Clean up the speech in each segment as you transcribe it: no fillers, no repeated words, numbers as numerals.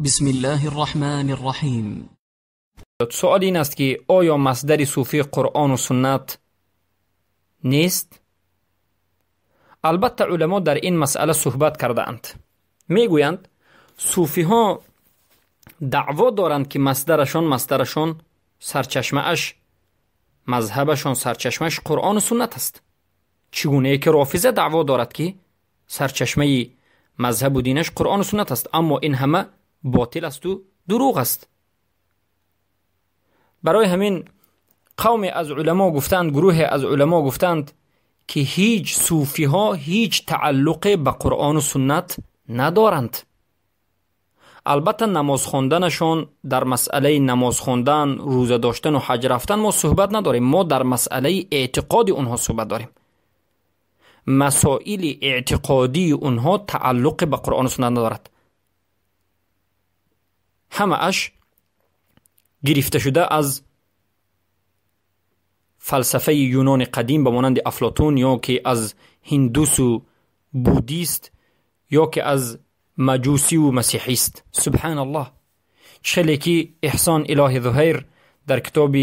بسم الله الرحمن الرحیم. سوال این است که آیا مصدر صوفی قرآن و سنت نیست؟ البته علما در این مسئله صحبت کرده اند. میگویند صوفی ها دعوا دارند که مصدرشان سرچشمه اش مذهبشان سرچشمش قرآن و سنت است. چگونه که رافضه دعوا دارد که سرچشمه مذهب و دینش قرآن و سنت است، اما این همه باطل است و دروغ است. برای همین قوم از علما گفتند، گروه از علما گفتند که هیچ صوفی ها هیچ تعلق به قرآن و سنت ندارند. البته نماز خواندنشان در مسئله نماز خواندن، روزه داشتن و حج رفتن ما صحبت نداریم، ما در مسئله اعتقاد اونها صحبت داریم. مسائل اعتقادی اونها تعلق به قرآن و سنت ندارد، همه اش گرفته شده از فلسفه یونان قدیم به مانند افلاطون، یا که از هندوس و بودیست، یا که از مجوسی و مسیحی است. سبحان الله. چلی که احسان اله ظهیر در کتاب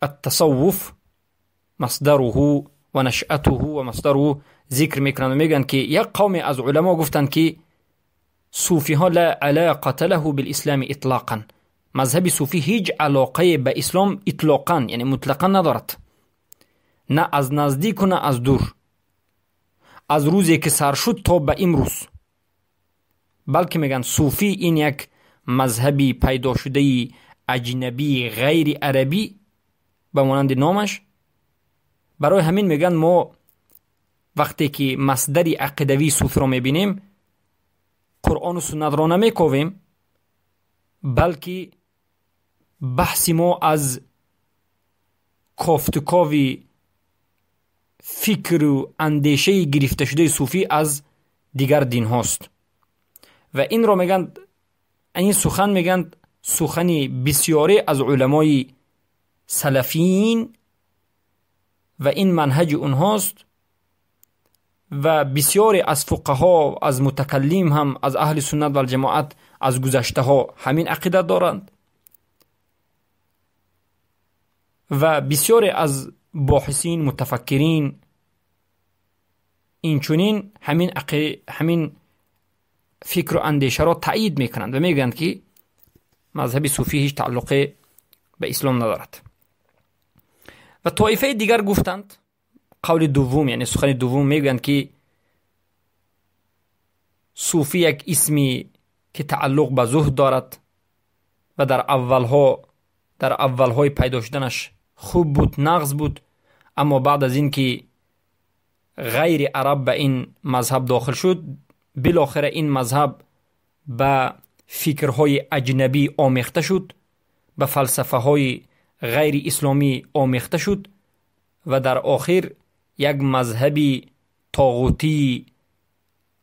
التصوف مصدره و نشأته و مصدره ذکر میکنند و میگن که یک قوم از علما گفتند که صوفی ها لا علاقة له بالاسلام اطلاقا، مذهب صوفی هیچ علاقه به اسلام اطلاقا یعنی مطلقا ندارد، نه از نزدیک و نه از دور، از روزی که سر شد تا به امروز. بلکه میگن صوفی این یک مذهبی پیدا شده اجنبی غیر عربی به مانند نامش. برای همین میگن ما وقتی که مصدر عقیدوی صوفی را میبینیم قرآن و سنت را نمیکویم، بلکه بحث ما از کافتکاوی فکر و اندیشه گرفته شده صوفی از دیگر دین هاست. و این را میگن، این سخن میگن سخن بسیاری از علمای سلفیین و این منهج اونهاست و بسیاری از فقها، از متکلم هم، از اهل سنت و الجماعت از گذشته ها همین عقیده دارند و بسیاری از باحثین متفکرین این چنین همین فکر و اندیشه را تایید میکنند و میگویند که مذهب صوفی هیچ تعلق به اسلام ندارد. و طایفه دیگر گفتند، قول دوم یعنی سخن دوم، میگویند که صوفی یک اسمی که تعلق به زهد دارد و در اولهای پیدا شدنش خوب بود، نغز بود، اما بعد از این که غیر عرب به این مذهب داخل شد، بالاخره این مذهب به فکرهای اجنبی آمیخته شد، به فلسفه های غیر اسلامی آمیخته شد و در آخر یک مذهبی طاغوتی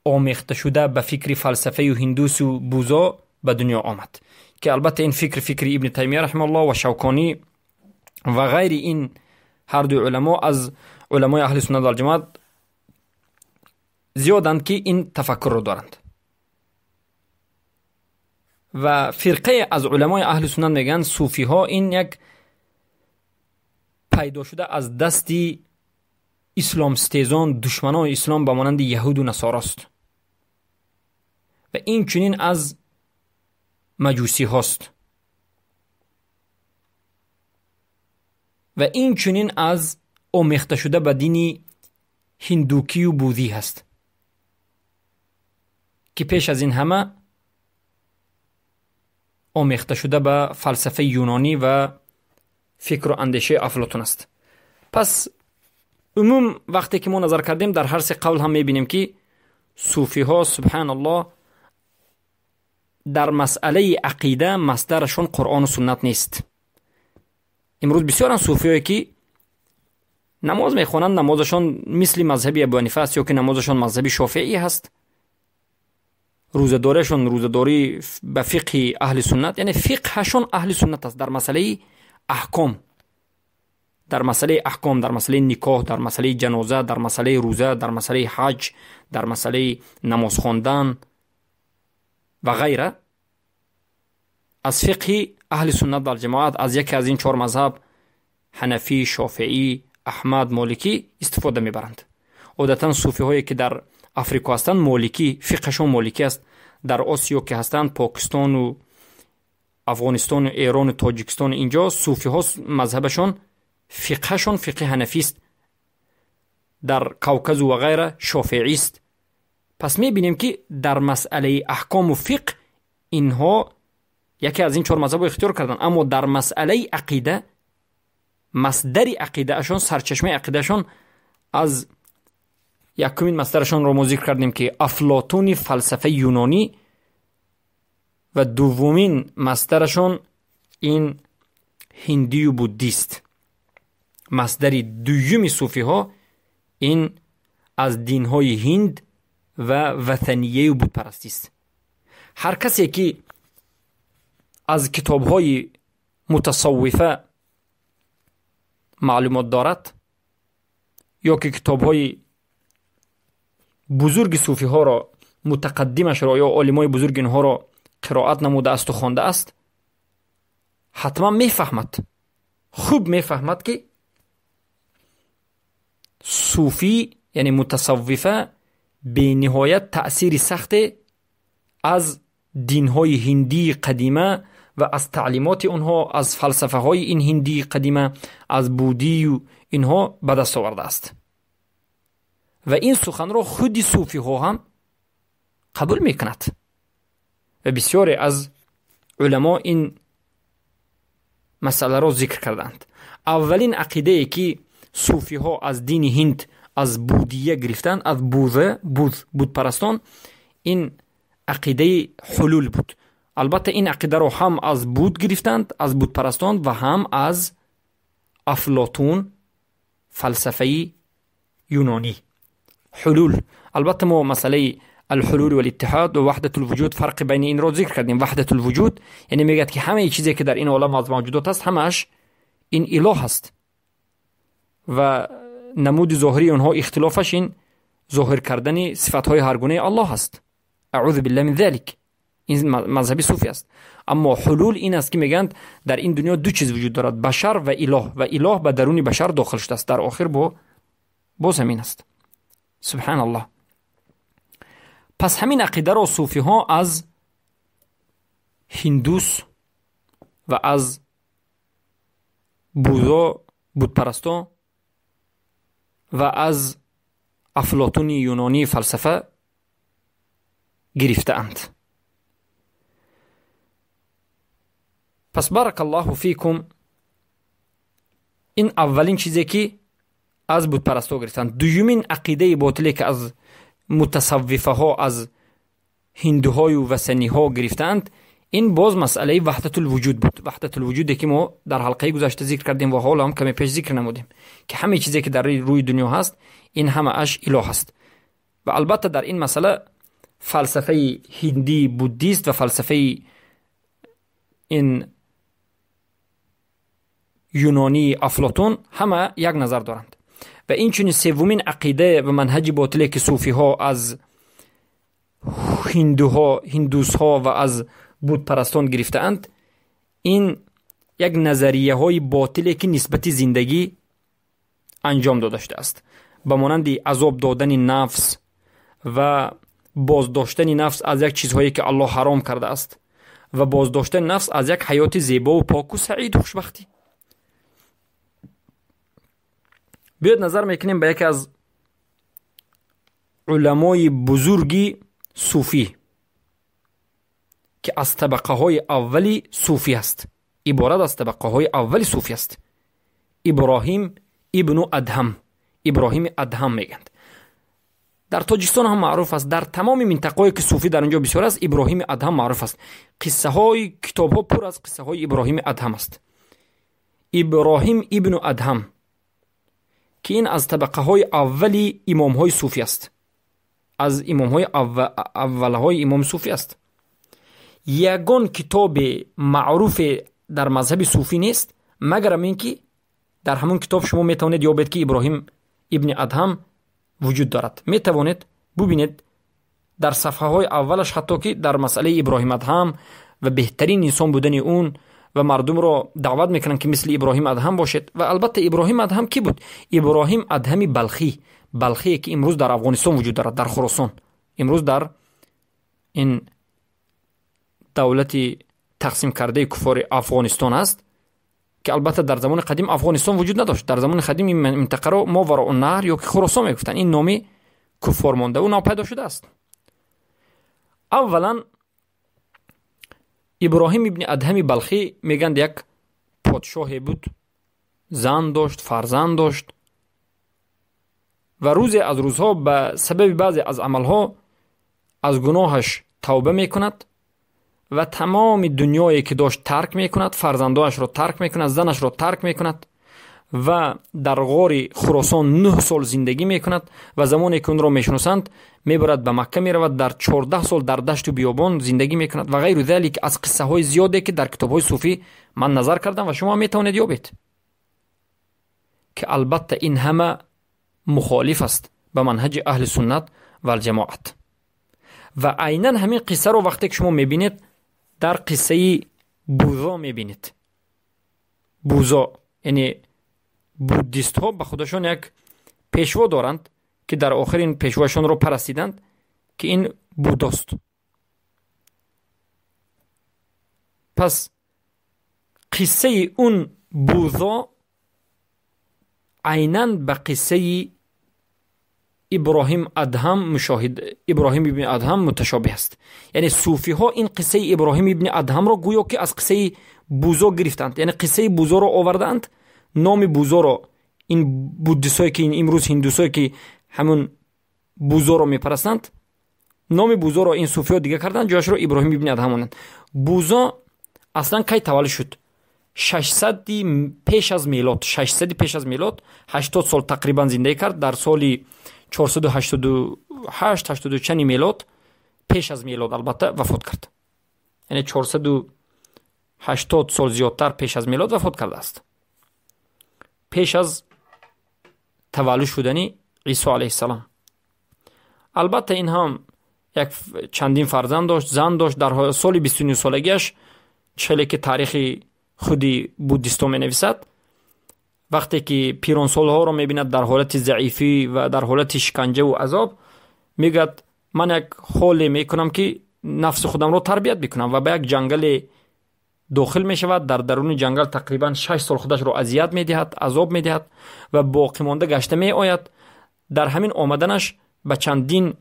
آمیخته شده به فکر فلسفه و هندوس و بوذا به دنیا آمد، که البته این فکر ابن تیمیه رحمه الله و شوکانی و غیر این هر دو علما از علمای اهل سنت و الجماعت زیادند که این تفکر رو دارند. و فرقه از علمای اهل سنت میگن صوفی ها این یک پیدا شده از دست اسلام ستیزان، دشمنان اسلام به مانند یهود و نصاراست و این چنین از مجوسی هاست و این چنین از آمیخته شده به دین هندوکی و بوذی هست که پیش از این همه آمیخته شده به فلسفه یونانی و فکر و اندیشه افلاطون است. پس عموم وقتی که ما نظر کردیم در هر سه قول هم میبینیم که صوفی ها سبحان الله در مسئله عقیده مصدرشون قرآن و سنت نیست. امروز بسیارن صوفی هایی که نماز میخوانند، نمازشان مثل مذهب ابو حنیفه است یا که نمازشان مذهب شافعی هست، روزه‌داریشون روزه‌داری به فقه اهل سنت، یعنی فقهشون اهل سنت است در مسئله احکام، در مسئله احکام، در مسئله نکاح، در مسئله جنازه، در مسئله روزه، در مسئله حج، در مسئله نماز خواندن، ва ғайра аз фиқҳи аҳли суннат валҷамоат, аз яке аз ин чор мазҳаб, ҳанафӣ, шофеӣ, аҳмад, моликӣ истифода мебаранд. Одатан суфиҳое ки дар Африко ҳастанд, моликӣ, фиқҳашон моликӣ аст. Дар Осиё ки ҳастанд, Покистону Афғонистону Эрону Тоҷикистону инҷо суфиҳо мазҳабашон, фиқҳашон фиқҳи ҳанафист. Дар Кавказу ва ғайра шофеист. Пас мебинем ки дар масъалаи аҳкому фиқҳ инҳо яке аз ин чор мазҳабро ихтиёр карданд, аммо дар масъалаи ақида, масдари ақидаашон, сарчашмаи ақидаашон аз якумин масдарашонро мо зикр кардем ки Афлотуни фалсафаи юнонӣ, ва дуввумин масдарашон ин ҳиндию буддист. Масдари дуюми суфиҳо ин аз динҳои ҳинд ва ватанияю будпарастист. Ҳар касе ки аз китобҳои мутасаввифа маълумот дорад ё ки китобҳои бузурги суфиҳоро, мутақаддимашро ё олимои бузурги инҳоро қироат намудаасту хондааст, ҳатман мефаҳмад, хуб мефаҳмад ки суфӣ, яъне мутасаввифа, бениҳоят таъсири сахте аз динҳои ҳиндии қадима ва аз таълимоти онҳо, аз фалсафаҳои ин ҳиндии қадима, аз будию инҳо ба даст овардааст. Ва ин суханро худи суфиҳо ҳам қабул мекунад. Ва бисёре аз уламо ин масъаларо зикр карданд. Аввалин ақидае ки суфиҳо аз дини ҳинд, аз будия гирифтанд, аз будпарастон, ин ақидаи ҳулул буд. Албатта ин ақидаро ҳам аз буд гирифтанд, аз будпарастон, ва ҳам аз Афлотун, фалсафаи юнонӣ. Ҳулул. Албатта мо масъалаи алҳулул валиттиҳод ва ваҳдатулвуҷуд, фарқи байни инро зикр кардем. Ваҳдатулвуҷуд яъне мегӯяд ки ҳамаи чизе ки дар ин олам аз мавҷудот аст, ҳамааш ин илоҳ аст ва намуди зоҳирии онҳо, ихтилофаш ин зоҳир кардани сифатҳои ҳаргунаи Аллоҳ аст. Аъузу биллаҳи мин залик. Ин мазҳаби суфӣ аст. Аммо ҳулул ин аст ки мегӯянд дар ин дунё ду чиз вуҷуд дорад, башар ва илоҳ, ва илоҳ ба даруни башар дохил шудааст. Дар охир боз ҳамин аст. Субҳаналлоҳ. Пас ҳамин ақидаро суфиҳо аз ҳиндус ва аз будо, будпарастон ва аз Афлотуни юнонии фалсафа гирифтаанд. Пас баракаллоҳу фикум, ин аввалин чизе ки аз будпарастҳо гирифтанд. Дуюмин ақидаи ботиле ки аз мутасаввифаҳо, аз ҳиндуҳою васаниҳо гирифтаанд, ин боз масъалаи ваҳдатулвуҷуд буд. Ваҳдатулвуҷуде ки мо дар ҳалқаи гузашта зикр кардем ва ҳоло ҳам каме пеш зикр намудем, ки ҳамаи чизе ки дар рӯи дунё ҳаст, ин ҳамааш илоҳ аст. Ва албатта дар ин масъала фалсафаи ҳиндии буддист ва фалсафаи ин юнонии Афлотун ҳама як назар доранд. Ва инчунин севумин ақида ва манҳаҷи ботиле ки суфиҳо аз ҳиндуҳо, ҳиндусҳо ва аз будпарастон гирифтаанд, ин як назарияҳои ботиле ки нисбати зиндагӣ анҷом дода шудааст, ба монанди азоб додани нафс ва боздоштани нафс аз як чизҳое ки Аллоҳ ҳаром кардааст ва боздоштани нафс аз як ҳаёти зебову поку саиду хушбахтӣ. Биёед назар мекунем ба яке аз уламои бузурги суфӣ ки аз табақаҳои аввали суфӣ аст, иборат аз табақаҳои аввали суфӣ аст, Иброҳим ибну Адҳам. Иброҳими Адҳам мегӯянд. Дар Тоҷикистон ҳам маъруф аст, дар тамоми минтақаҳое ки суфӣ дар он ҷо бисёр аст, Иброҳими Адҳам маъруф аст. Қиссаҳои китобҳо пур аз қиссаҳои Иброҳими Адҳам аст. Иброҳим ибну Адҳам ки ин аз табақаҳои аввали имомҳои суфӣ аст, аз имомҳои аввалҳои имоми суфӣ аст. Ягон китобе маъруфе дар мазҳаби суфӣ нест, магарам ин ки дар ҳамон китоб шумо метавонед ёбед ки Иброҳим ибни Адҳам вуҷуд дорад. Метавонед бубинед Дар сафҳаҳои аввалаш ҳатто ки дар масъалаи Иброҳим Адҳам ва беҳтарин инсон будани он ва мардумро даъват мекунанд, ки мисли Иброҳим Адҳам бошед. Ва албатта Иброҳим Адҳам кӣ буд? Иброҳим Адҳами Балхӣ, Балхие ки имрӯз дар Афғонистон вуҷуд дорад, дар Хуросон, имрӯз дар ин давлати тақсим кардаи куффори Афғонистон аст, ки албатта дар замони қадим Афғонистон вуҷуд надошт. Дар замони қадим ин минтақаро Мовароуннаҳр ё ки Хуросон мегуфтанд. Ин номи куффор мондаву нопайдо шудааст. Аввалан Иброҳим ибни Адҳами Балхӣ мегӯянд як подшоҳе буд, зан дошт, фарзанд дошт ва рӯзе аз рӯзҳо ба сабаби баъзе аз амалҳо аз гуноҳаш тавба мекунад ва тамоми дунёе ки дошт тарк мекунад, фарзандоашро тарк мекунад, занашро тарк мекунад ва дар ғори Хуросон 9 сол зиндагӣ мекунад ва замоне ки онро мешиносанд мебарад ба Макка меравад, дар 14 сол дар дашту биёбон зиндагӣ мекунад ва ғайру залик аз қиссаҳои зиёде ки дар китобҳои суфӣ ман назар кардам ва шумо метавонед ёбед, ки албатта ин ҳама мухолиф аст ба манҳаҷи аҳли суннат ва алҷамоат. Ва айнан ҳамин қиссаро вақте ки шумо мебинед дар қиссаи Бузо мебинед. Бузо яъне буддистҳо ба худашон як пешво доранд, ки дар охир ин пешвояшонро парастиданд, ки ин Будост. Пас қиссаи он Бузо айнан ба қиссаи Иброҳим Адҳам мушоҳид, Иброҳим ибни Адҳам муташобиҳ аст. Яъне суфиҳо ин қиссаи Иброҳим ибни Адҳамро гӯё ки аз қиссаи Бузо гирифтанд, яъне қиссаи Бузоро овардаанд, номи Бузоро ин буддистҳое ки имрӯз ҳиндусое ки ҳамун Бузоро мепарастанд, номи Бузоро ин суфиҳо дига карданд, ҷояшро Иброҳим ибни Адҳам монанд. Бузо аслан кай таваллуд шуд? 600 пеш аз мелод, 600 пеш аз мелод, 80 сол тақрибан зиндагӣ кард. Дар соли 488, 80 чани мелод, пеш аз мелод албатта вафот кард. Яъне 480 сол зиёдтар пеш аз мелод вафот кардааст, пеш аз таваллуд шудани Исо алайҳиссалом. Албатта ин ҳам як чандин фарзанд дошт, зан дошт. Дар соли 29 солагиаш, хеле ки таърихи худи буддистҳо менависад, вақте ки пиронсолҳоро мебинад дар ҳолати заифӣ ва дар ҳолати шиканҷаву азоб, мегӯяд ман як ҳоле мекунам ки нафси худамро тарбият бикунам, ва ба як ҷангале дохил мешавад. Дар даруни ҷангал тақрибан 6 сол худашро азият медиҳад, азоб медиҳад ва боқимонда гашта меояд. Дар ҳамин омаданаш ба чандин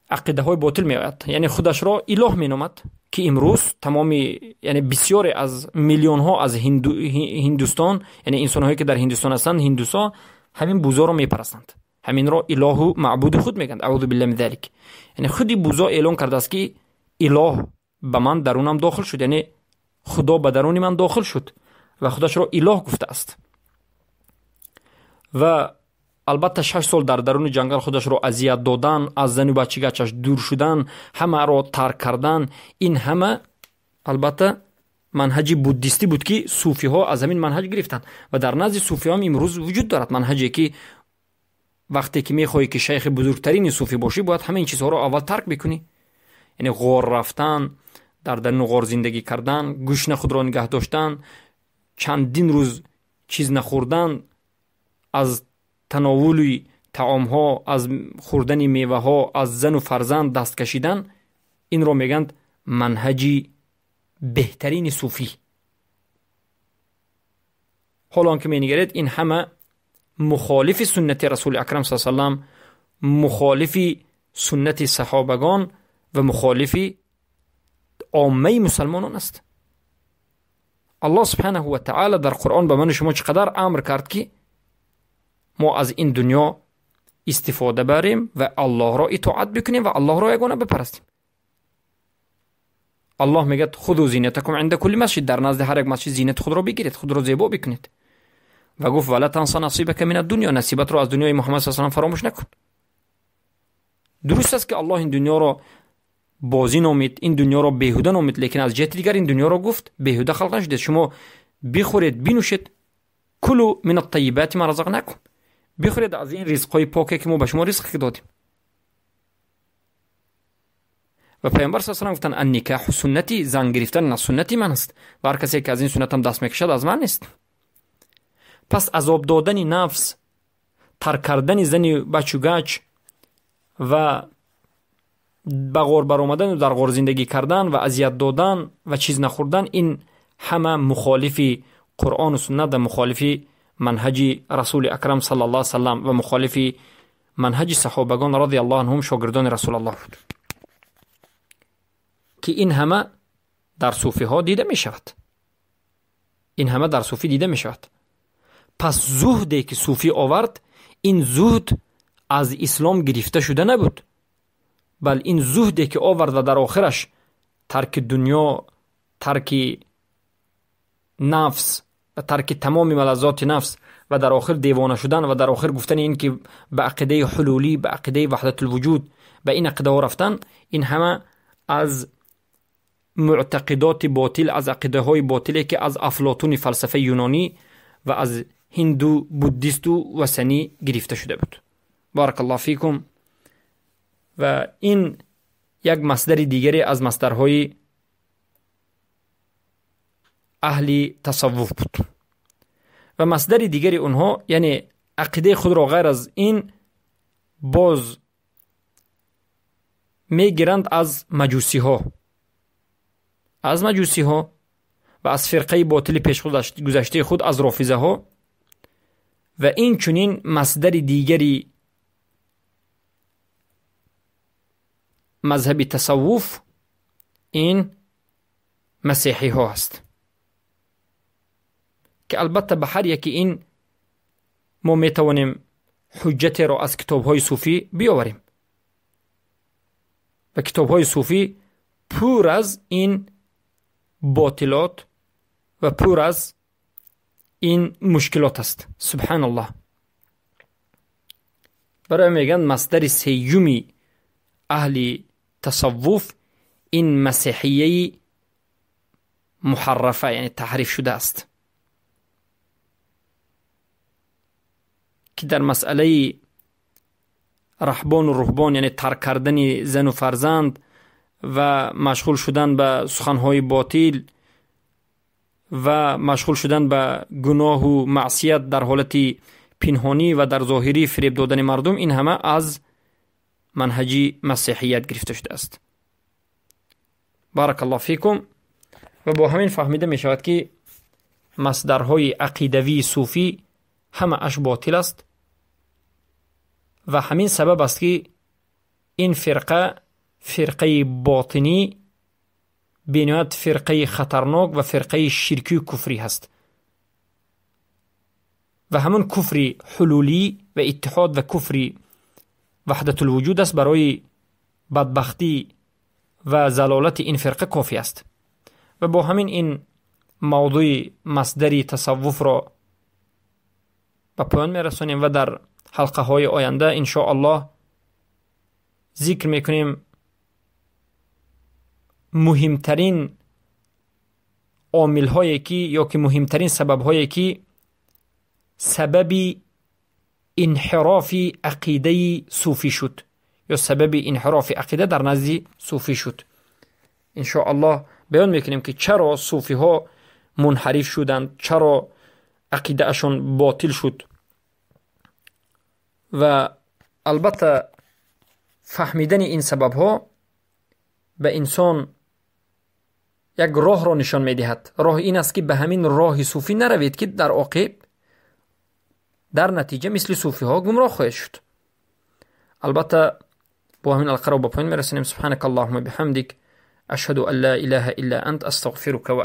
ақидаҳои ботил меояд, яъне худашро илоҳ меномад, ки имрӯз тамоми, яъне бисёре аз миллионҳо аз Ҳиндустон, яъне инсонҳое ки дар Ҳиндустон ҳастанд, ҳиндусо ҳамин Бузоро мепарастанд, ҳаминро илоҳу маъбуди худ мегӯянд. Аъузу биллаҳи мин залик. Яъне худи Бузо эълон кардааст, ки илоҳ ба ман дарунам дохил шуд, яъне Худо ба даруни ман дохил шуд ва худашро илоҳ гуфтааст. Ва албатта 6 сол дар даруни ҷангал худашро азият додан, аз зану бачигачаш дур шудан, ҳамаро тарк кардан, ин ҳама албатта манҳаҷи буддистӣ буд, ки суфиҳо аз ҳамин манҳаҷ гирифтанд. Ва дар назди суфиҳоам имрӯз вуҷуд дорад манҳаҷе, ки вақте ки мехоҳӣ ки шайхи бузургтарини суфӣ бошӣ, бояд ҳама ин чизҳоро аввал тарк бикунӣ, яъне ғор рафтан, дар даруни ғор зиндагӣ кардан, гӯшна худро нигаҳ доштан, чандин рӯз чиз нахӯрдан, аз тановули таомҳо, аз хӯрдани меваҳо, аз зану фарзанд даст кашидан. Инро мегӯянд манҳаҷи беҳтарини суфӣ. Ҳоло он ки менигаред, ин ҳама мухолифи суннати Расули Акрам са салам, мухолифи суннати саҳобагон ва мухолифи оммаи мусалмонон аст. Аллоҳ субҳанаҳу ва таъала дар Қуръон ба ману шумо чӣ қадар амр кард, ки мо аз ин дунё истифода барем ва Аллоҳро итоат бикунем ва Аллоҳро ягона бипарастем. Аллоҳ мегӯяд: خذوا زینتکم عند كل مسجد, дар назди ҳар як масҷид зинати худро бигиред, худро зебо бикунед. Ва гуфт: ولا تنس نصیبک من الدنیا, насибатро аз дунёи Муҳаммад с салам фаромӯш накун. Дуруст аст, ки Аллоҳ ин дунёро бозӣ номид, ин дунёро беҳуда номид, лекин аз ҷиҳати дигар ин дунёро гуфт беҳуда халқ нашудед, шумо бихӯред, бинӯшед, كلوا من الطیبات ما رزقناکم, бихӯред аз ин ризқҳои поке, ки мо ба шумо ризқ додем. و پیامبر صلی الله علیه و گفتند النکاح سنتی، زن گرفتن نه سنتی من است و هر کسی که از این سنتم دست میکشد از من نیست. پس عذاب دادن نفس، ترک کردن زن بچ و گچ و به غار برآمدن و در غار زندگی کردن و اذیت دادن و چیز نخوردن، این همه مخالف قرآن و سنت و مخالف منهج رسول اکرم صلی الله علیه وسلم و مخالف منهج صحابگان رضی الله عنهم شاگردان رسول الله بود که این همه در صوفی ها دیده می شود. این همه در صوفی دیده می شود. پس زهدی که صوفی آورد، این زهد از اسلام گرفته شده نبود، بل این زهدی که آورد و در آخرش ترک دنیا، ترک نفس و ترک تمام ملذات نفس و در آخر دیوانه شدن و در آخر گفتن این که به عقیده حلولی، به عقیده وحدت الوجود، به این عقیده ها رفتن، این همه از معتقدات باطل، از عقیده های باطلی که از افلاطون فلسفه یونانی و از هندو، بودیست و وثنی گرفته شده بود. بارک الله فیکم. و این یک مصدر دیگری از مصدرهای اهل تصوف بود. و مصدر دیگری اونها، یعنی عقیده خود را غیر از این باز میگیرند از مجوسی ها، از مجوسی ها و از فرقه باطل پیش گذشته خود، از رافضه ها. و این چنین مصدر دیگری مذهب تصوف این مسیحی ها است که البته به هر یکی این ما می توانیم حجت را از کتاب های صوفی بیاوریم و کتاب های صوفی پر از این باطلات و پر از این مشکلات است. سبحان الله. برای میگن مصدر سیومی اهل تصوف این مسیحیه محرفه، یعنی تحریف شده است که در مسئله رهبان و رهبان، یعنی ترک کردن زن و فرزند و مشغول شدن به سخنهای باطل و مشغول شدن به گناه و معصیت در حالت پنهانی و در ظاهری فریب دادن مردم، این همه از منهج مسیحیت گرفته شده است. بارک الله فیکم. و با همین فهمیده می شود که مصدرهای عقیدوی صوفی همه اش باطل است و همین سبب است که این فرقه، فرقه باطنی، بنیاد فرقه خطرناک و فرقه شرکی و کفری هست و همون کفری حلولی و اتحاد و کفری وحدت الوجود است برای بدبختی و زلالت این فرقه کافی است. و با همین این موضوع مصدر تصوف را به پایان میرسانیم و در حلقه های آینده ان شاء الله ذکر میکنیم مهمترین عامل هایی که یا که مهمترین سبب هایی که سبب انحراف عقیده صوفی شد یا سبب انحراف عقیده در نزد صوفی شد. ان شاء الله بیان میکنیم که چرا صوفی ها منحرف شدند، چرا عقیده اشون باطل شد. و البته فهمیدن این سبب ها به انسان یک راه را نشان میدهد. راه این است که به همین راه صوفی نروید که در عاقب در نتیجه مثل صوفی ها گمراه خواهید شد. البته با همین القرار به پایان میرسانیم. سبحانك اللهم بحمدك اشهد ان لا اله الا انت استغفرك و